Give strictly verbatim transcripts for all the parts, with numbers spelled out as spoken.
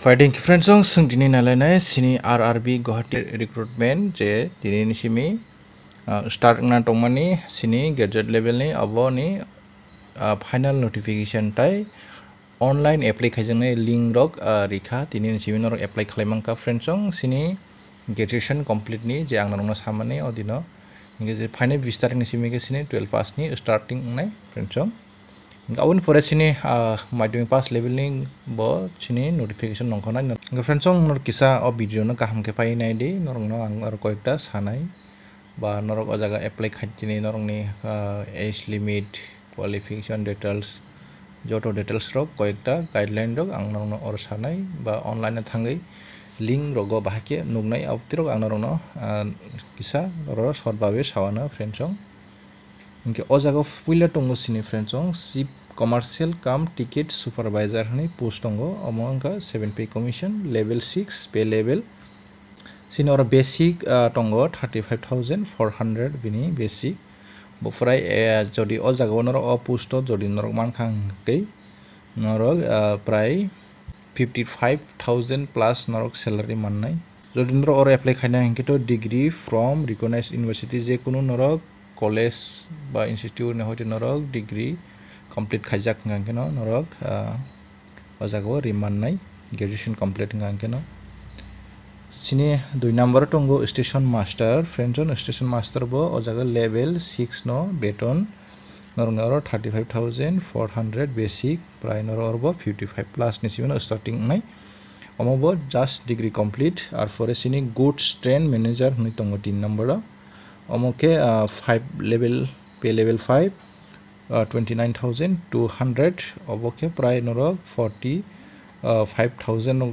Fighting friends song sung tini nalainai sini R R B Guwahati recruitment je tini ni simi, ah, start na tongmani sini graduate level ni abo ni, ah, final notification tai online apply khaijaknai link rok, ah, rikha tini ni simi norok apply khlai mankha friends song sini graduation complete ni je ang norokno samani odino hingke je final bis tarik ni simi ke sini twelve pass ni starting wngnai friends song. Aboni pore sini, ah, madhyamik pass level ni bo sini notification nongkhornai. Hingke friends song, norok kisa o video no kaham khe pai nai di, norok no ang aro koyekta sanai ba norok o jaga apply khai tini norok ni, ah, age limit, qualification details, joto details rok koyekta guideline rok ang norok no oro sanai ba online o thangwi link rogo bahai khe nuknai, aboni rok ang norok no, ah, kisa oro short babe sawana friends song. Hingke o jaga o puila tongo sini friends song, Chief Commercial cum Ticket Supervisor hinwi post tongo, omo wngkha seven pay commission, level six pay level. Sini oro basic, ah, tongo thirty five thousand four hundred bini basic. Bo prai, eh, jodi o jaga o norok o post o jodi norok mankha hingke norok, ah, prai fifty five thousand plus norok salary mannai. Jodi norok oro apply khaina hingke to degree from recognized university, je kunu norok college ba institute ni hoite norok degree complete khaijak hingka hingke no norok, ah, o jaga o ri mannai, graduation complete hingka hingke no. Sini dui number o tongo station master, friends song, station master bo o jaga level six no beton norokni oro thirty five thousand four hundred basic, prai norok oro bo fifty five plus ni simi no starting wngnai. Omo bo just degree complete, ar pore sini goods train manager hinwi tongo tin number o. Omo khe, ah, five level, pay level five, ah, twenty nine thousand two hundred, obo khe prai norok forty, ah, five thousand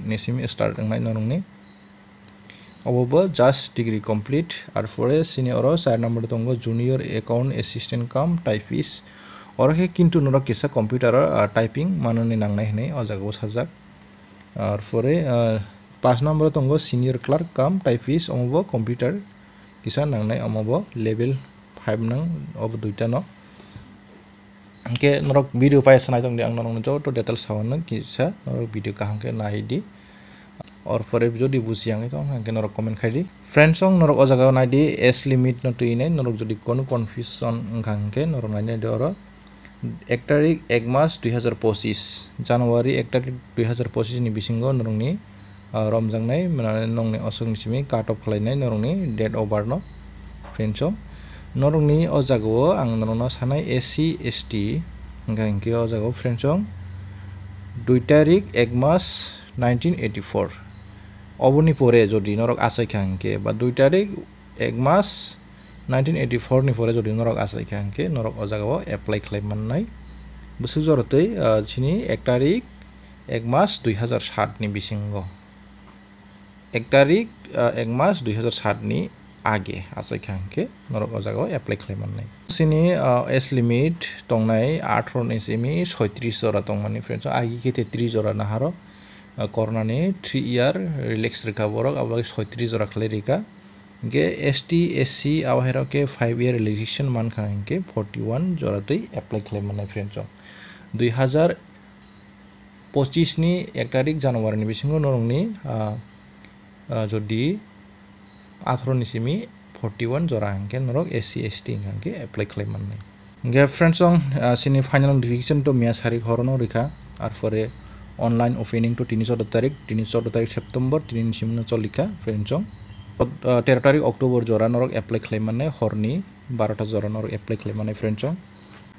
ni simi start wngnai norokni. Obo bo just degree complete, ar pore sini oro char number tongo junior account assistant cum typist. Oro khe kintu norok kisa computer o, ah, typing manani nangnai hinwi o jaga o sajak. Ar pore, ah, paanch number tongo senior clerk cum typist, omo bo computer kisa nangnai, omo bo level five nang, obo duita no. Hingke norok video paisa nai tongdi, ang norokno joto details sawana kisa norok video kaham khe nai di. Or pore jodi buji yang tong hingke norok comment khai di. Friends song, norok o jaga o nai di, age limit no twi nai, norok jodi kono confusion wngkha hingke norok nai nai di oro. Ek tarik ek mas dui hazar pochis, January ek tarik dui hazar pochis ni bisingo norokni, ah, romjaknai, mane nongni osokni simi cut off khlainai norokni date of birth no, friends song. Norokni o jaga o ang norokno sanai S C S T, hingka hingke o jaga o friends song dui tarik ek mas nineteen eighty four. Oboni pore jodi norok achaikha hingke ba dui tarik ek mas nineteen eighty four ni pore jodi norok achaikha hingke norok o jaga o apply khlai mannai. Bwswk jora twi, ah, chini ek tarik ek mas dui hazar sat ni bisingo. Ek tarik, ah, ek mas dui hazar sat ni age achaikha hingke norok o jaga o apply khlai mannai. Chini, ah, age limit tongnai atharo ni simi soitris jora tongmani friends song, agi khe te tris jora naharo. Ah, corona ni three year relax rikha borok, abo soitris jora khlai rikha. Hingke S T, S C abo hai rok khe five year relaxation mankha hingke forty one jora twi apply khlai mannai friends song. Dui hazar pochis ni ek tarik January ni bisingo norokni, ah, ah, jodi atharo ni simi forty one jora hingke norok S C S T hingke apply khlai mannai. Hingke friends song, ah, sini final notification to miya sarik horono rikha, ar pore online opening to tini chordo tarik, tini chordo tarik September, tini ni simi no cholikha friends song. Ah, tero tarik October jora norok apply khlai mannai, horni barota jora norok apply khlai mannai friends song.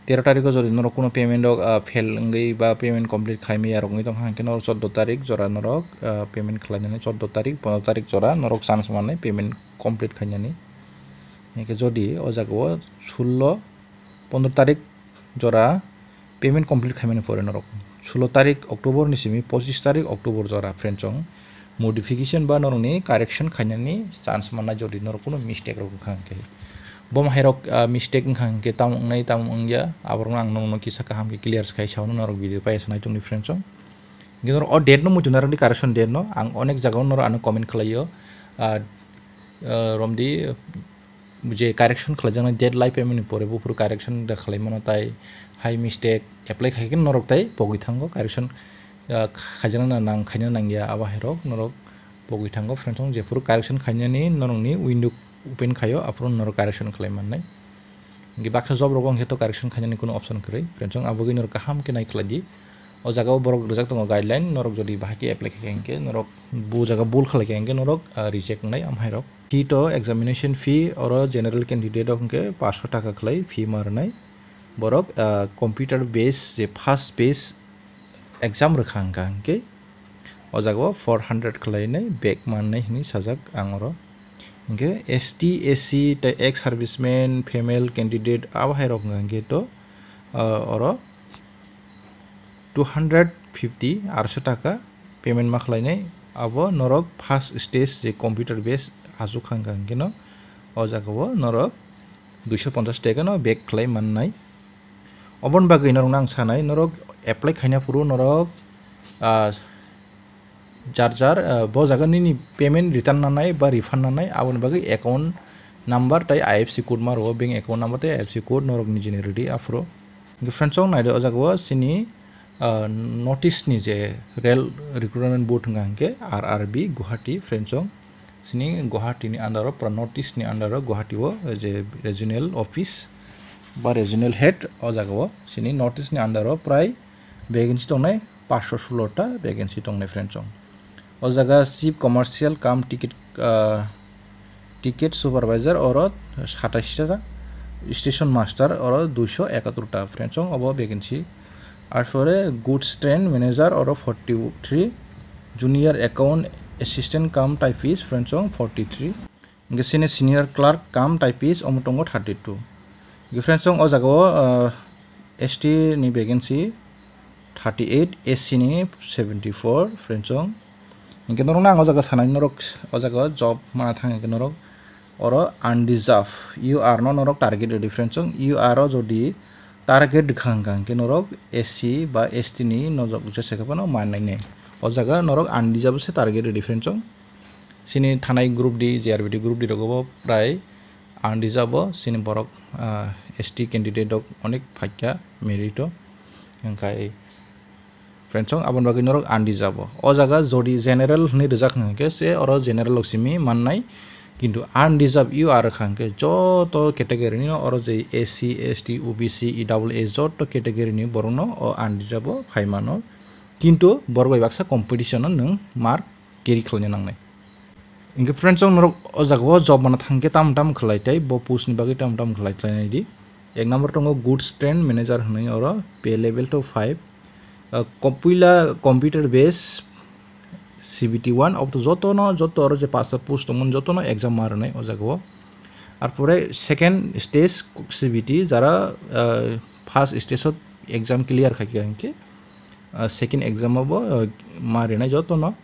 Tero tariko jodi norok kuno payment rok, ah, fail wngwi ba payment complete khaimaya rok wngwi tongkha, hwnkhe norok chordo tarik jora norok, ah, payment khlainani, chordo tarik, pondro tarik jora norok chance mannai payment complete khainani. Hwnkhe jodi o jagao sullo, pondro tarik jora payment complete khaimani pore norok sullo tarik October ni simi pochis tarik October jora, friends song, modification ba norokni correction khainani chance mannai, jodi norok kuno mistake rok wngkha hwnkhe. Bo mahairok, ah, mistake wngkha hwnkhe tamo wngnai, tamo wngya, aborokno ang nokno kisa kaham khe clear se khai sao, norok video paisa nai tongdi friends song. Hwnkhe norok o date no muchunai rwdi, correction date no. Ang onek jagao norok ano comment khlaio, ah, ah, romdi, je correction khlaijaknai date lai phaimani pore buphuru correction da khlai mano, tai hai mistake apply khai khe norok tai pogwi thango, correction ah, khaijakna nang, khaina nangya, abo hai rok norok pogwi thango friends song, jephuru correction khainani norokni window open khaio, aphuru norok correction khlai mannai. Hingke baksa job rogo hingke to correction khainani kuno option kwrwi friends song, abogwi norok kaham khe nai khlai di. O jaga o borok rijak tongo guideline, norok jodi bahai khe apply khaikha hingke norok bo jaga bul khlai kha hingke norok, ah, reject wngnai amhai rok. Fee to examination fee oro general candidate rok hingke paanch sho taka khlai fee ma rwnai. Borok, ah, computer base je first base exam rwkha hingka hingke o jaga o four hundred khlai nai back mannai hinwi sajak ang oro. Hingke S T, S C tei ex serviceman, female candidate abo hai rok hingka hingke to, ah, oro two hundred fifty, arso taka payment ma khlai nai. Abo norok first stage je computer base asuk hingka hingke no o jaga o norok duiso ponchas taka no back khlai mannai. Oboni bagwi norokno ang sanai, norok apply khaina phuru norok, ah, jar jar, ah, bo jaga nini payment return nanai ba refund nanai, aboni bagwi account number tei I F S C code ma rwo, bank account number tei I F S C code norok nijini ready aphuru. Hingke friends song naidi o jaga o chini, ah, notice ni je Rail Recruitment Board hingka hingke R R B Guwahati friends song. Chini Guwahati ni under o, pura North East ni under o Guwahati o je regional office ba regional head o jaga o chini North East ni under o prai vacancy tongnai paanch sho solo ta vacancy tongnai friends song. O jaga chief commercial cum ticket, ah, ticket supervisor oro satais ta, station master oro duiso ekatur ta friends song obo vacancy. Arpore goods train manager oro forty three, junior account assistant cum typist friends song forty three. Hingke sini senior clerk cum typist omo tongo thirty two. Hingke friends song o jaga o, ah, S T ni vacancy thirty eight, S C ni seventy four friends song. Hingke norokno ang o jaga sanai norok o jaga o job mana thang hingke norok oro undeserved U R no norok target rwdi friends song. U R o jodi target rwkha hingka hingke norok S C ba S T ni nojok jesa khe phano mannai nai. O jaga norok undeserved se target rwdi friends song. Chini thanai group D, J R B D group D rogo bo prai undeserved o chini borok, ah, S T candidate rok onek phaikha merit o. Hingkai friends song, aboni bagwi norok undeserved o. O jaga jodi general hinwi rijak hingkhe se oro general rok simi mannai, kintu undeserved U R wngkha hingkhe joto category ni oro je S C, S T, O B C, E W S joto category ni borok no o undeserved o phai mano, kintu borok bai baksa competition o nwng mark carry khlaina nangnai. Hingke friends, chwng norok o jaga o job mana thangkhe tam tam khlai tai, bo post ni bagwi tam tam khlai khlai nai di. Ek number tongo goods train manager hinwi oro pay level to five. Ah, kopuila computer base C B T one, obo to joto no, joto oro je pasta post tongmani joto no exam ma rwnai o jaga o. Arpore second stage C B T jara, ah, first stage o exam clear khai kha hingke, ah, second exam o bo, ah, ma rwnai joto no.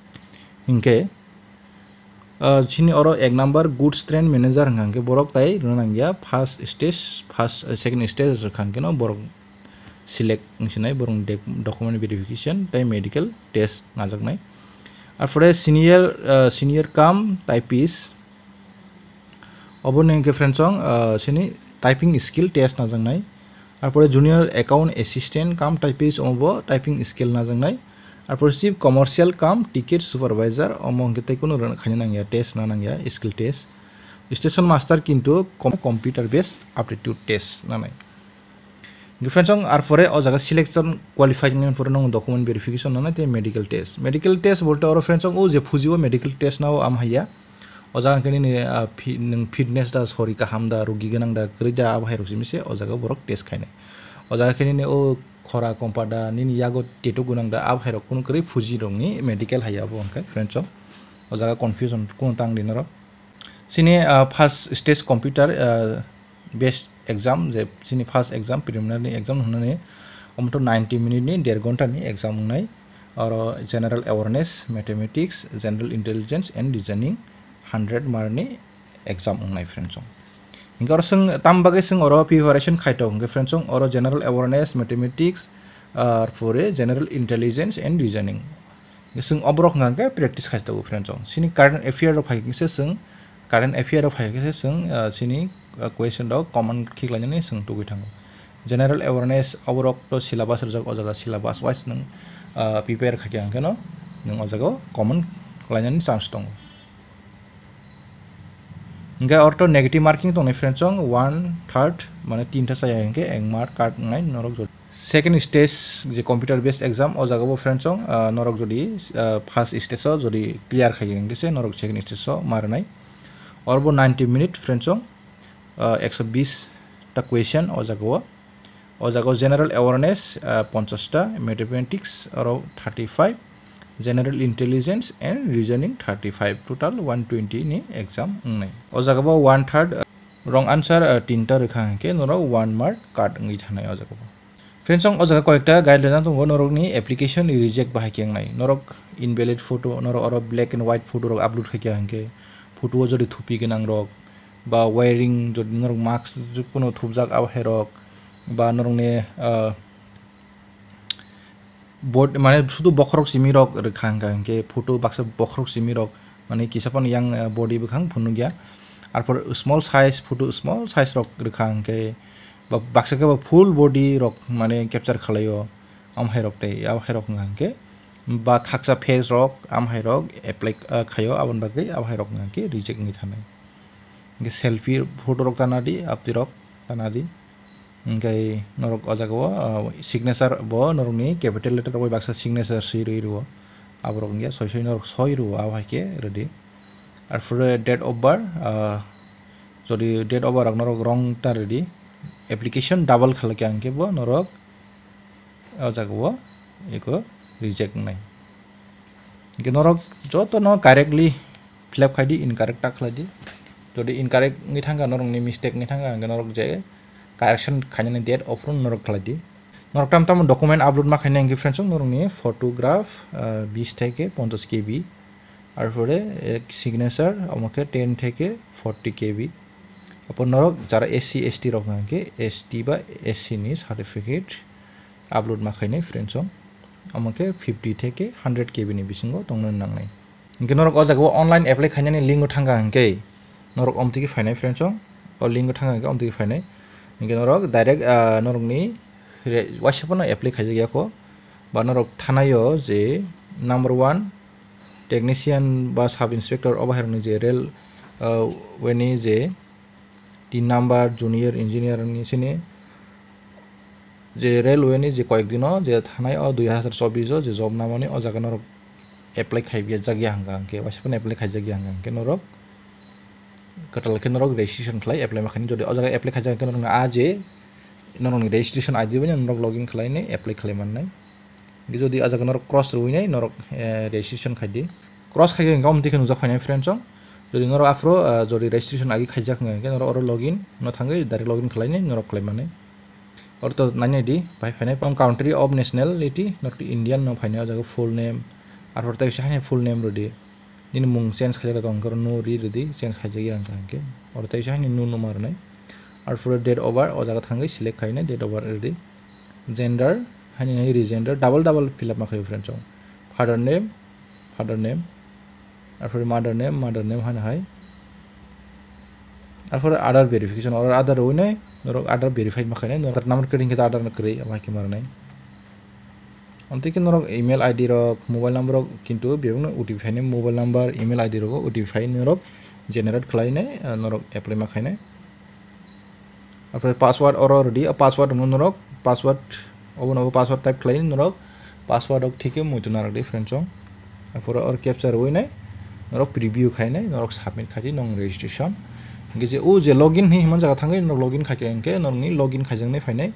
Hingke, ah, chini oro ek number goods train manager hingka hingke borok tai rwna nangya first stage, first, ah, second stage rwkha hingke no borok select wngsinai borok document verification tei medical test najaknai. Arpore senior, ah, senior cum typist, obo ni hingke friends chwng, ah, chini typing skill test najaknai. Arpore junior account assistant cum typist, omo bo typing skill najaknai. Arpore chief commercial cum ticket supervisor, omo hingke tei kunu rwna khaina nangya, test na nangya, skill test. Station master kintu com-, computer based aptitude test nanai. Hingke friends chwng arpore o jaga selection qualified ni pore nang document verification nanai tei medical test. Medical test bolte oro friends chwng o je phuji o medical test nao am haiya. O jaga hingke nini, ah, phi-, nwng fitness da, sori kaham da, rugi gwnang da, kwrwi da, abo hai rok simi se o jaga borok test khainai. O jaga khe nini o khora kompa da, nini yago tattoo gwnang da, abo hai rok kunu kwrwi phuji rok ni medical hai abo hingke friends chwng. O jaga confusion kunu tang di norok. Chini, ah, first stage computer, ah, based exam, je chini first exam preliminary exam hwnmani, omo to ninety minute ni, der ghonta ni exam wngnai. Oro general awareness, mathematics, general intelligence and reasoning, hundred mark ni exam wngnai friends chwng. Hingke oro chwng tam bagwi chwng oro preparation khai tongo hingke friends chwng, oro general awareness, mathematics, ah, arpore general intelligence and reasoning. Chwng oborok hwnka hwnkhe practice khai tongo friends chwng. Chini current affair rok phai khe se chwng, current affair rok phai khe se chwng, ah, chini, ah, question rok common khiklainani chwng tugui thango. General awareness oborok to syllabus rijak o jaga syllabus wise nwng, ah, prepare khaikha hwnkhe no nwng o jaga o common khlainani chance tongo. Hwnkhe ortho negative marking tongnai friends chong one third mane tinta chaya hwnkhe ek mark cut wngnai norok jodi. Second stage je computer based exam o jaga bo friends chong, ah, norok jodi, ah, first stage o jodi clear khaikha hwnkhe se norok second stage o ma rwnai. Oro bo ninety minute friends chong, ah, ekso bis ta question o jaga o. O jaga o general awareness, ah, ponchash ta, mathematics oro thirty five, general intelligence and reasoning thirty five, total one twenty ni exam wngnai. O jaga bo one third, ah, wrong answer, ah, tinta rwkha hwnkhe norok one mark cut wngwi thanai o jaga bo. Friends chong o jaga koyekta guideline tongo norokni application reject bahai khe wngnai. Norok invalid photo, norok oro black and white photo rok upload khaikha hwnkhe photo o jodi thupi gwnang rok ba wiring jodi norok mask jukunu thupjak abo hai rok ba norokni, ah, bod-, mane sudu bokhorok simi rok rwkha hwnkha hwnkhe photo baksa bokhorok simi rok mane kisa phano yang, ah, body bwkhang phunukya. Arpor small size photo small size rok rwkha hwnkhe ba baksa khe ba full body rok mane capture khlaio, am hai rok tei abo hai rok hwnkha hwnkhe ba khaksa face rok am hai rok apply, ah, khaio aboni bagwi abo hai rok hwnkha hwnkhe reject wngwi thanai. Hwnkhe selfie photo rok tana di, abtwi rok tana di. Hwnkhe norok o jaga o, ah, signature bo norokni capital letter rok bai baksa signature swi rwi rwo. Aborok hwnkhe soi soi norok soi rwo, abo hai khe rwdi. Arpore date of birth, ah, jodi date of birth rok norok wrong ta rwdi, application double khalai khe hwnkhe bo norok o jaga o eko reject wngnai. Hwnkhe norok joto no correctly fill up khai di, incorrect ta khlai di. Jodi incorrect wngwi thangkha, norokni mistake wngwi thangkha, hwnkhe norok je correction khainani date, aphuru norok khlai di. Norok tam tamo document upload ma khainai hwnkhe friends, norokni photograph, ah, bis theke ponchash K B, arpore, eh, signature, omo khe ten theke forty K B. Apo norok jara S C S T rok hwnkhe S T ba S C ni certificate upload ma khainai friends, omo khe fifty theke hundred K B ni bisingo tongna nangnai. Hwnkhe norok o jaga o online apply khainani link o thangkha hwnkhe norok omtwi khe phainai friends, o link o thangkha hwnkhe omtwi khe phainai. Hwnkhe norok direct, ah, norokni re-, waisa phano apply khaijak ya kho, ba norok thanai o je number one technician ba sub inspector obo hai rokni je rail, ah, weni je tin number junior engineer ni sini je railway ni je koyek dino je thanai o dui hazar chobbish o je job namani o jaga norok apply khai ya jak ya hwnkha hwnkhe waisa phano apply khaijak ya hwnkha hwnkhe norok kwtal khe norok registration khlai apply ma khainai. Jodi o jaga apply khaijak hwnkhe norokni a je norokni registration I D bai norok login khlainai apply khlai mannai. Hwnkhe jodi a jaga norok cross rwinai norok, eh, registration khai di. Cross khai khe hwnkhe omtwi khe nujak phainai friends chong. Jodi norok aphuru, eh, jodi registration agi khaijak hwnkha hwnkhe norok oro login no thangwi direct login khlainai norok khlai mannai. Oro to nainai di, bai phainai from country of nationality, norok Indian no phainai o jaga full name, arpor tei kisa haino full name rwdi. Nini mung change khaijak tong khe oro no ri rwdi, change khaijak ya hwnkha hwnkhe. Oro tei kisa haino no no ma rwnai. Arpore date of birth o jaga thangwi select khainai date of birth rwdi. Gender, haino hai re gender, double double fill up ma khaio friends chong. Father name, father name, arpore mother name, mother name haino hai. Arpore Aadhaar verification, oro Aadhaar rwinai, norok Aadhaar verified ma khainai, norok number kwrwi hwnkhe Aadhaar no kwrwi, abo hai khe ma rwnai. Amtwi khe norok email I D rok, mobile number rok kintu bebakno O T P phainai, mobile number, email I D rogo O T P phai norok generate khlainai, ah, norok apply ma khainai. Arpore password oro rwdi, ah, password rwno norok, password, obono bo password type khlainai norok, password rok thikhe muitu narwkdi friends chong. Arpore oro captcha rwinai, norok preview khainai, norok submit khaidi, nong registration. Hwnkhe je o je login hinwi himani jaga thangwi norok login khaikhe hwnkhe norokni login khaijaknai phainai.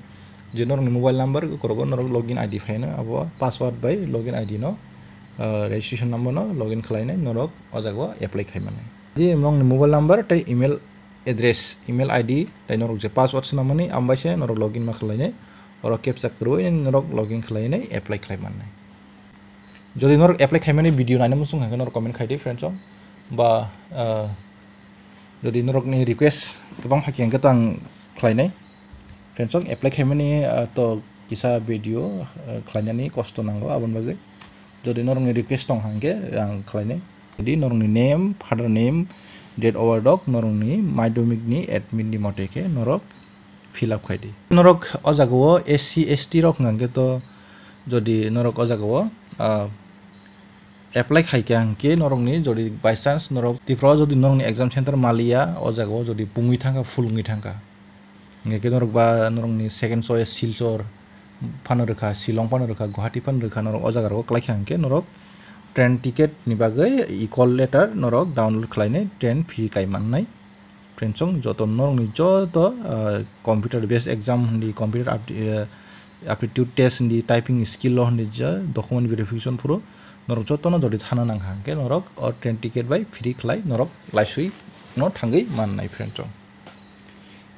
Je norokni mobile number korogo norok login I D phaino, abo password bai login I D no, ah, registration number no login khlainai norok o jaga o apply khaimani. Je norokni mobile number tei email address, email I D tei norok je password swnamani, amo bai se norok login ma khlainai, oro captcha kwrwi norok login khlainai apply khlai mannai. Jodi norok apply khaimani video naina muchung hwnkhe norok comment khaidi friends chong, ba, ah, jodi norokni request kwbang phai khe hwnkhe to ang khlainai. Friends chong apply khaimani, ah, to kisa video, ah, khlainani kosto nango aboni bagwi. Jodi norokni request tong hwnkhe ang khlainai. Jodi norokni name, father name, date of birth rok norokni madhyamik ni admit ni mote khe norok fill up khaidi. Norok o jaga o S C S T rok hwnkha hwnkhe to Jodi norok o jaga o, ah, apply khai kha hwnkhe norokni jodi by chance norok Tripura o jodi norokni exam center maliya, o jaga o jodi pungwi thangkha, full wngwi thangkha, hwnkhe norok ba norokni second choice Silchar phano rwkha, Shillong phano rwkha, Guwahati phano rwkha, norok o jaga rogo khlai kha hwnkhe norok train ticket ni bagwi e-call letter norok download khlainai train fee kai mannai. Friends chong, joto norokni joto, ah, computer based exam hindi, computer apti-, ah, aptitude test hindi, typing skill lo hindi, je document verification phuru norok jotono jodi thana nang kha hwnkhe norok o train ticket bai free khlai norok laisui no thangwi mannai, friends chong.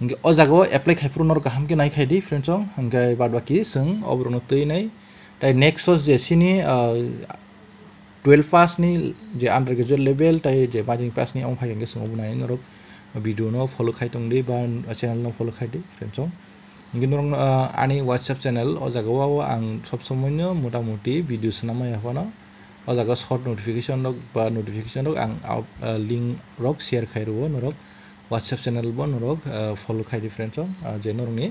Hwnkhe o jaga o apply khai phuru norok kaham khe nai khai di, friends chong, hwnkhe bad baki chwng oborokno twi nai. Tai next o je sini, ah, twelve pass ni je undergraduate level tai je madhyamik pass ni omo phai hwnkhe chwng obo nai norok video no follow khai tong di ba channel no follow khai di, friends chong. Hwnkhe norok, ah, ani WhatsApp channel o jaga o ang sob somoi no mota moti video swnam maya phano o jaga short notification rok ba notification rok ang out, ah, link rok share khai rwo norok. WhatsApp channel bo norok, ah, follow khai di, friends chong. Ah, je norokni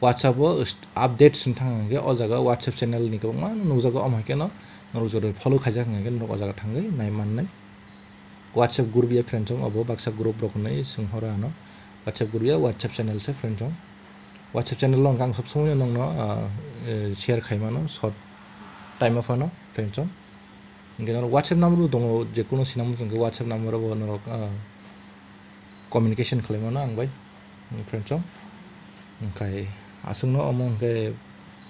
WhatsApp o st-, update sing thang hwnkhe o jaga WhatsApp channel ni kwbangma nukjago, omo hai kheno norok jodi follow khaijak hwnkhe norok o jaga thangwi nai mannai. WhatsApp group ya, friends chong, obo baksa group rok hwnwi swng horo ano. WhatsApp group ya, WhatsApp channel se, friends chong. WhatsApp channel o hwnkhe ang sob somoi no nokno, ah, eh, share khai mano short time o phano, friends chong. Hwnkhe norok WhatsApp number bo tongo, je kuno sinamung chwngkhe WhatsApp number bo norok, ah, communication khlai mano ang bai, friends chong. Hwnkhe aswkno omo hwnkhe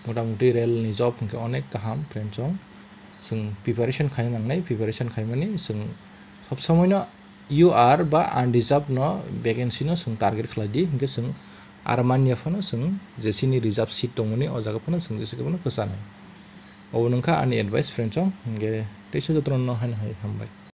mota moti rail ni job hwnkhe onek kaham, friends chong. Chwng preparation khai nangnai, preparation khaimani chwng sob somoi no U R ba unreserved no vacancy no chwng target khlai di, hwnkhe chwng aro manya phano chwng je chini reserve seat tongmani o jaga phano chwng jesa khe phano kwchanai. Obo wngkha ani advice, friends chong, hwnkhe teisa jotono haino hai hambai.